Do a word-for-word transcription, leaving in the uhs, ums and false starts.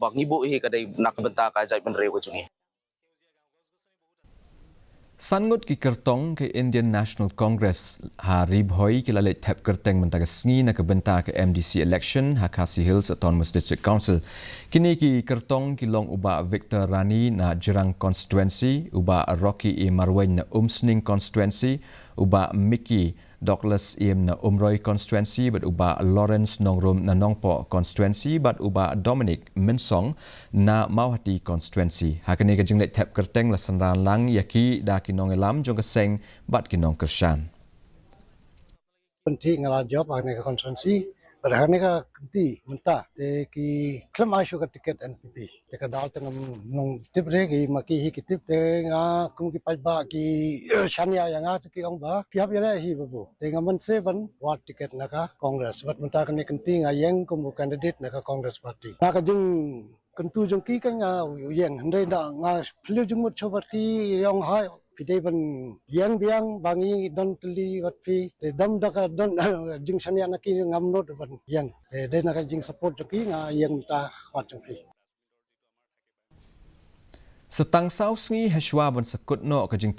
ba ngi buh hi ka dei na ka bynta ka jaitbynriew ka jong ngi. San ngut ki kyrtong ka Indian National Congress ha Ri Bhoi ki la leit thep kyrteng mynta ka sngi na ka bynta ka M D C election ha Khasi Hills Autonomous District Council. Kine ki kyrtong ki long u Bah Victor Rani na Jirang Constituency, u Bah Rocky A Marwein na Umsning Constituency, u Bah Mickey Douglas Iem na Umroi Constituency, bad u Bah Lawrence Nongrum na Nongpoh Constituency, bad u Bah Dominic Mynsong na Mawhati Constituency. Ha kane ka jingleit thep kyrteng la synran lang ïa ki da ki nongïalam jong ka seng bad ki nongkyrshan. Pynthih nga la jop ha kane ka constituency, bad ha kane ka kynti mynta te ki khlem ai shuh ka tiket N P P. Te ka daw te ngam nang tip re, ki ma ki hi ki tip, te nga kum ki paidbah ki shaniah ïa nga, te ki ong ba phi hap ïaleh hi babu. Te nga mynse ban wad tiket na ka Congress, bad mynta kane ka kynti nga ïeng kum u candidate na ka Congress Party. Na ka jingkyntu jong ki ka nga ïeng, hynrei da nga phylliew jingmut shuh bad ki, ong hai phi dei ban ïeng biang ba ngi don tylli bad phi. Te dam da ka don jingshaniah na ki, ngam nud ban ïeng. Te dei na ka jingsupport jong ki nga ïeng mynta khmat jong phi. Sa tang saw sngi hashwa ban sa kut noh ka jing